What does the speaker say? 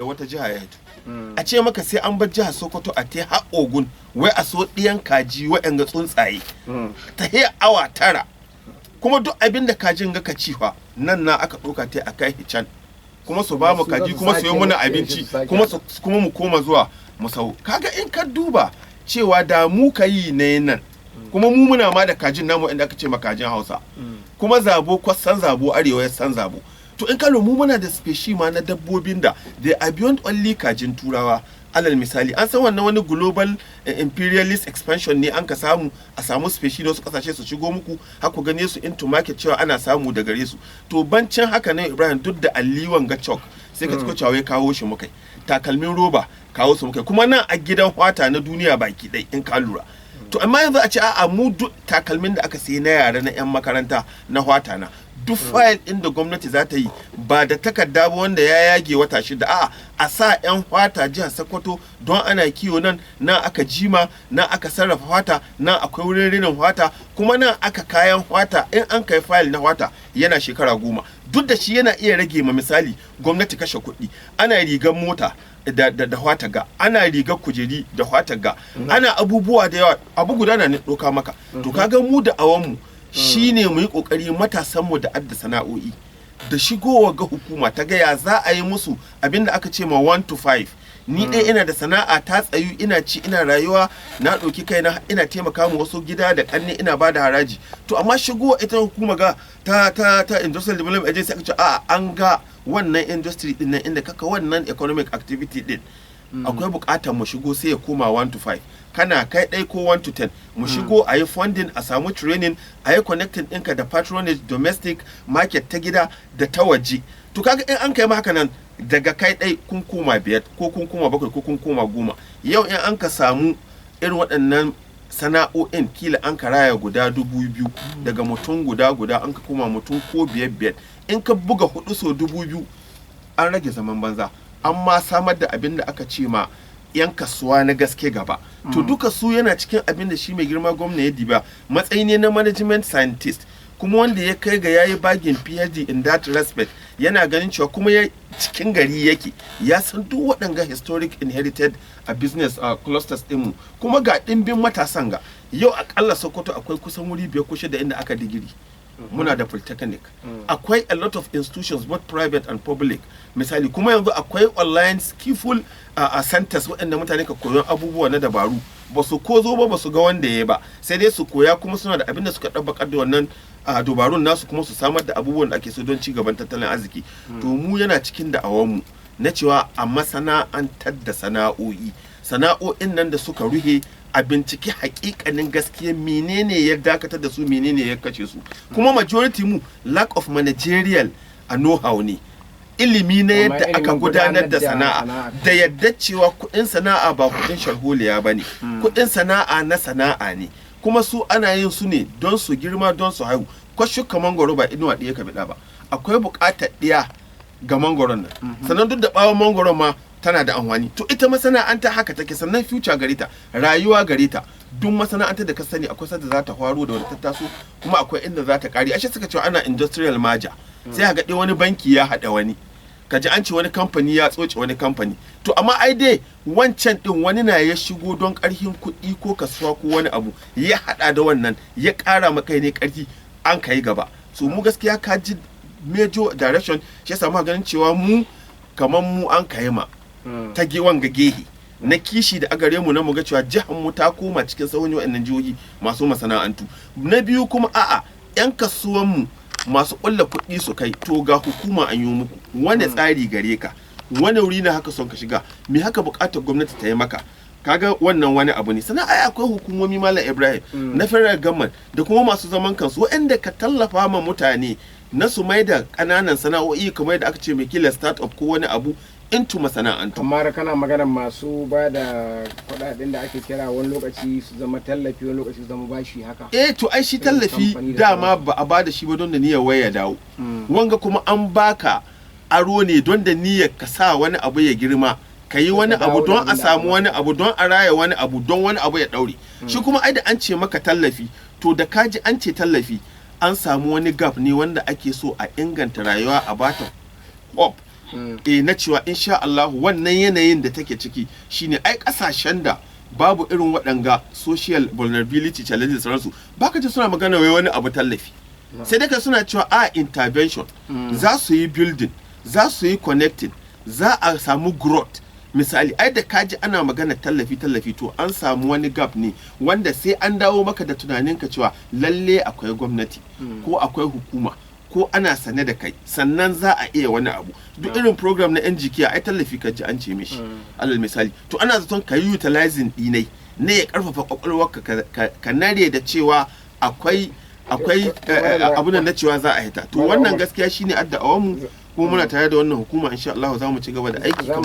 Wata jiha ya hito, a ce maka sai an bar jihar Sokoto a te har Ogun, wai a so ɗiyan kaji, waɗanga tsuntsaye, ta he awa 9. Kuma duk abin da kajin ga ka ci fa, nan na aka ɗauka ta a kai can, kuma su ba mu Su za kaji su kuma su yi sake muna su abinci sake kuma kuma mu koma zuwa mu sau. Kaga in ka duba cewa da mu ka yi ne nan, kuma mu muna ma da kajin namu inda aka ce ma kajin Hausa, kuma zabo kwasan zabo, arewa ya san zabo. To in ka mu muna da species ma na dabbobin da they are beyond only kajin Turawa. Alal misali, an san wannan wani global imperialist expansion ne an ka samu, a samu species na wasu kasashe su shigo muku har ku gane su into market, cewa ana samu da gare su. To bancin haka ne, Ibrahim, duk da alliwan ga chalk, sai ka ciko cewa kawo shi mukai, takalmin roba kawo su mukai, kuma nan a gidan hwata na duniya baki ɗai in ka lura. To amma yanzu a ce a'a, mu duk takalmin da aka sayi na yara na 'yan makaranta na hwata na, duk fayil ɗin da gwamnati za ta yi ba da takarda ba wanda ya yage wata 6, a'a, a sa 'yan hwata jihar Sokoto, don ana kiwo nan, nan aka jima, nan aka sarrafa hwata, nan akwai wurin rinin hwata, kuma nan aka kayan hwata. In an kai fayil na hwata yana shekara 10, duk da shi yana iya rage ma misali gwamnati kashe kuɗi. Ana rigar mota da hwata ga, ana rigar kujeri da hwata ga, ana abubuwa da yawa. Abu guda na ne ɗauka maka. To kaga mu da awanmu shine mu yi kokari matasanmu da adda sana'o'i da shigowa ga hukuma ta gaya za a yi musu abinda aka ce ma 1 to 5. Ni ɗaya ina da sana'a ta tsayu, ina ci, ina rayuwa, na ɗauki kaina, ina taimaka mu wasu gida da ƙanne, ina ba da haraji. To amma shigowa ita hukuma ga ta Industrial Development Agency, aka ce a'a, an ga wannan industry din nan inda kaka wannan economic activity din akwai bukatar mu shigo, sai ya koma 1 to 5, kana kai ɗai ko 1 to 10, mu shigo a yi funding, a samu training, a yi connecting ɗinka da patronage, domestic market ta gida da ta waje. To kaga in an kai ma haka nan, daga kai ɗai kun koma biyar, ko kun koma bakwai, ko kun koma 10. Yau in an ka samu irin waɗannan sana'o'in, kila an ka raya guda 2000, daga mutum guda guda an ka koma mutum ko biyar biyar, in ka buga hudu so 2000, an rage zaman banza, an ma samar da abin da aka ce ma 'yan kasuwa na gaske gaba. To duka su yana cikin abin da shi mai girma gwamna ya diba, matsayi ne na management scientist, kuma wanda ya kai ga yayi bagin PhD in that respect, yana ganin cewa kuma ya cikin gari yake, ya san duk waɗanga historic inherited a business clusters ɗinmu, kuma ga ɗimbin matasan ga. Yau akalla Sokoto akwai kusan wuri biyar ko shida inda aka digiri, muna da polytechnic, akwai a lot of institutions, both private and public misali. Kuma yanzu akwai online skillful centers waɗanda mutane ka koyon abubuwa na dabaru, ba su ko zo ba, ba su ga wanda ya ba, sai dai su koya, kuma suna da abin da suka ɗabbakar da wannan dabarun nasu, kuma su samar da abubuwan da ake so don ci gaban tattalin arziki. To mu yana cikin da'awanmu na cewa a masana'antar da sana'o'i, sana'o'in nan da suka ruhe, a binciki hakikanin gaskiya menene ya dakatar da su, menene ya kashe su. Kuma majority mu lack of managerial a know-how ne, ilimi na Amma yadda aka ilimin gudanar da gudanar da sana'a, sana'a. Da yadda cewa kuɗin sana'a ba kuɗin sharholiya ba ne, kuɗin sana'a na sana'a ne, kuma su ana yin su ne don su girma, don su haihu. Ko shuka mangwaro ba inuwa ɗaya ka biɗa ba, akwai buƙatar ɗiya ga mangwaron nan, sannan duk da ɓawon mangwaron ma tana da amfani. To ita masana'anta haka take, sannan future gare ta, rayuwa gare ta. Duk masana'antar da ka sani akwai sanda za ta faro da wadda ta taso, kuma akwai inda za ta kare. Ashe suka cewa ana industrial merger, sai ga wani banki ya haɗa wani, kaji an ce wani kamfani ya tsoce wani kamfani. To amma ai dai wancan din wani na ya shigo don karfin kuɗi ko kasuwa ko wani abu, ya haɗa da wannan, ya ƙara maka ne ƙarfi, an kai gaba. So mu gaskiya ka ji major direction, shi yasa muka ganin cewa mu kamar mu an kai ma ta wanga gehe na kishi da agare mu na muga cewa jihar mu ta koma cikin sahun wa'annan jihohi masu masana'antu. Na biyu kuma, a'a, yan kasuwan mu masu ƙulla kuɗi su kai, to ga hukuma an yi muku wani tsari gare ka, wani wuri na haka son ka shiga, me haka buƙatar gwamnati ta yi maka. Kaga wannan wani abu ne. Sannan ai akwai hukumomi, Malam Ibrahim, na federal government da kuma masu zaman kansu waɗanda ka tallafa ma mutane na su mai da ƙananan sana'o'i, kamar yadda aka ce mai kila start up ko wani abu, into masana'antu. Kamar kana magana masu ba da kuɗaɗen da ake kira wani lokaci su zama tallafi, wani lokaci su zama bashi haka. Eh, to ai shi Irin tallafi kamfani da dama ba a bada shi ba don da niyyar waya dawo. Wanga kuma an baka aro ne don da niyyar ka sa wani abu ya girma, ka yi wani Ka dawo abu da don a abin da samu aka wani abu, don a raya wani abu, don wani abu ya daure shi. Kuma ai da an ce maka tallafi, to da kaji an ce tallafi, an samu wani gap ne wanda ake so a inganta rayuwa, a bata hope. Na cewa insha Allah wannan yanayin da take ciki shine ai kasashen da babu irin waɗanga social vulnerability challenges sauransu, baka ji suna magana wai wani abu tallafi, sai dai ka suna cewa a intervention za su yi, building za su yi, connecting za a samu growth. Misali, ai da kaji ana magana tallafi tallafi, to an samu wani gap ne wanda sai an dawo maka da tunaninka cewa lalle akwai gwamnati ko akwai hukuma ko ana sane da kai, sannan za a iya wani abu. Duk irin program na NGK, ai tallafi ka ji an ce mishi. Alal misali, to ana zaton ka yi utilizing dinai ne ya karfafa kwakwalwarka ka nare da cewa akwai abu na cewa za a hita. To wannan gaskiya shine addu'awar mu, kuma muna tare da wannan hukuma. Insha Allah za mu ci gaba da aiki.